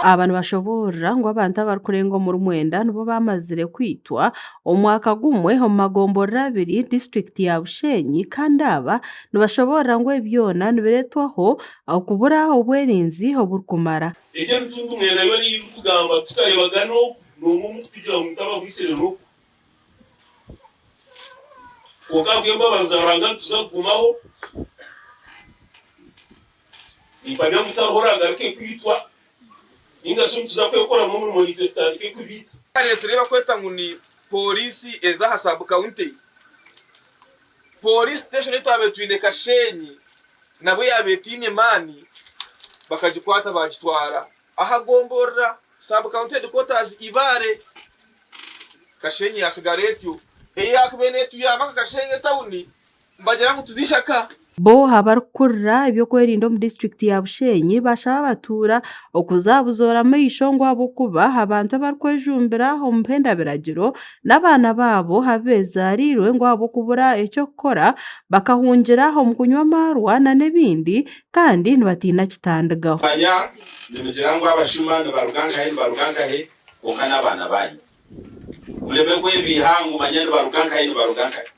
Aba nibashoboorora ngu abantu abarikurenga omuri mwenda nibo bamazire kwitwa omu mwaka gumwe omu magomborora abiri disiturikiti ya Bushenyi kandi aba nibashoboorora ngu ebi byona nibireetwaho okubura obwerinzi oburikumara. Egyo emitumbi mwenda yoona ei ndikugamba tukareeba gana ogu n'omwe omu kutugira ngu tabagwisire n'ogu. Kwonka ahabw'embabazi za Ruhanga nituza kugumaho. Nimpamya ngu tihariho oraagaruke kwitwa, nainga shi nituza kwekoramu omurimo naitwe tutandike kubiita. Bareetsire ei barikweta ngu ni pooriisi ez'aha sub county. Pooriisi station ei twabaire twine Kashenyi nabwo yaaba etaine maani bakagikwata baagitwara aha gomborora sub county headquarters Ibale. Kashenyi yaatsigara etyo. Eyaakubaire neetuyamba nka Kashenyi etawuni Nibagira ngu tuze ishaka. Bo abarikukurira eby'okwerinda omu disiturikiti ya Bushenyi bashaba abatuura okuza buzoora amaisho ngu ahabw'okuba abantu abarikwejumbira omu buhenda biragiro n'abaana baabo abu bezaariirwe ngu ahabw'okubura eky'okukora bakahungira omu kunywa amaarwa n'ebindi kandi nibatiina kitandigaho. Manya nimugira ngu abashuma nibaruga nkahi nibaruga nkahi, kwonka n'abaana baanyu. Mureme kwebeiha ngu manya nibaruga nkahi nibaruga nkahi.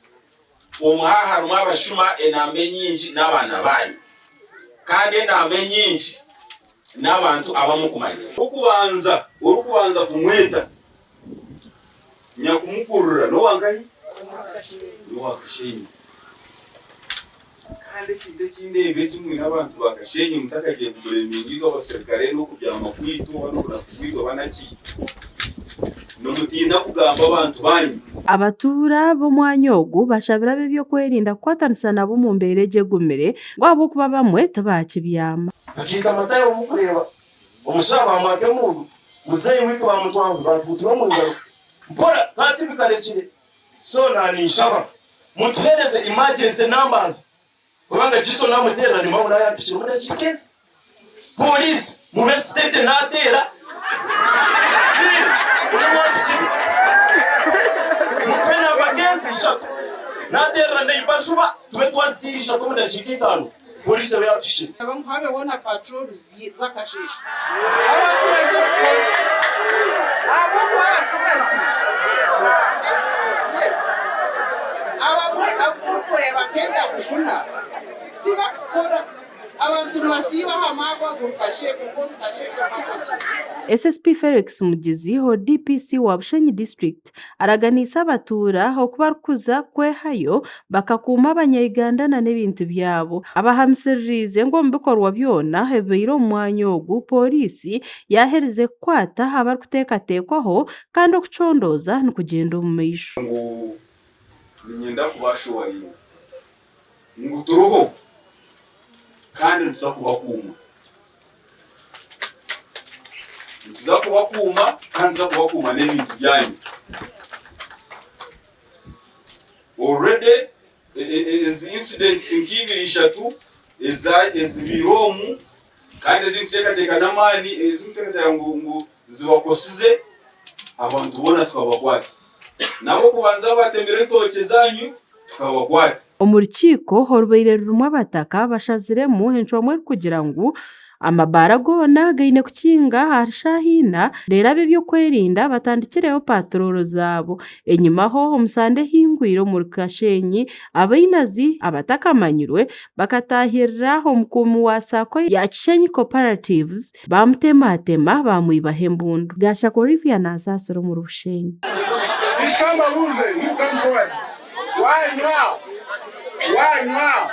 Omu ha harimu abashuma enamba enyingi n'abaana baanyu, kandi enamba enyingi n'abantu abamukumanya. Orikubanza orikubanza kumweta nyakumukurira n'owa nkahi? N'owa Kashenyi. Kandi ekintu eki ndeeba eki mwine abantu ba Kashenyi mutakagiye kubureminga itwe abaserukare n'okubyama kwaitu oba n'obunafu bwaitu oba naki, nimutiina kugamba abantu baanyu. Abatuura b'omwanya ogu bashabire ab'eby'okwerinda kukwatanisa nabo omu mbeera egi egumire ngu ahabw'okuba abamwe tibaakibyama. Bakaita Matayo omukureeba omushaija bamwaka emundu, muzeeyi waitu bamutwara bamutura omu ngaro mpora kandi tibikarekire. So naninshaba mutuhereze emergency numbers kubanga Giso namuterera nyuma aho nayampikire omu dakiika ezi. Police mube steady nateera ori wampikire mutuhe namba nk'ezi ishatu naterera neighbor juba tube twaziteera ishatu omu dakiika itaano. Police ebe yatuhikire. Habeho na patrols z'akasheeshe abantu baze kukora ahabw'okuba abasigazi yes abamwe abu murikureeba nk'enda kujuna tibakukora abantu nibasiiba aha maarwa buri kasheeshe mpaka kiro. SSP Felix Mugizi, DPC wa Bushenyi District Araganiise abatuura oku barikuza kwehayo bakakuuma abanya-Uganda na n'ebintu byabo. Abahamisiririize ngu omu bikorwa byona ebibaire omu mwanya ogu, pooriisi yaaherize kukwata abarikuteekateekwaho kandi okucondooza nikugyenda omu maisho. Ngu niinyenda kubaashuwaringa ngu turiho kandi nituza kubakuuma. Nituza kubakuuma kandi nituza kubakuuma n'ebintu byanyu. Already ezi incidents nk'ibiri ishatu ezibaire omu kandi ezindikuteekateeka n'amaani ezindikuteekateeka ngu ngu zibakosize abantu boona tukabakwata. N'ab'okubanza abatemire entookye zaanyu tukabakwata. Omu rukiiko orubaire rurimu abataka bashaziremu encwamu erikugira ngu amabaara goona gaine kukinga ahari shaaha ina reero ab'ebyokwerinda batandikireho patororo zaabo. Enyimaho omu sande ehingwire omuri Kashenyi, abainazi abatakamanyirwe bakataahirira omukuumi wa Sacco ya Kishenyi Cooperatives baamutematema baamwibaho embundu. Gashaka Olivia naasaasira omuri Bushenyi. Why now? Why now?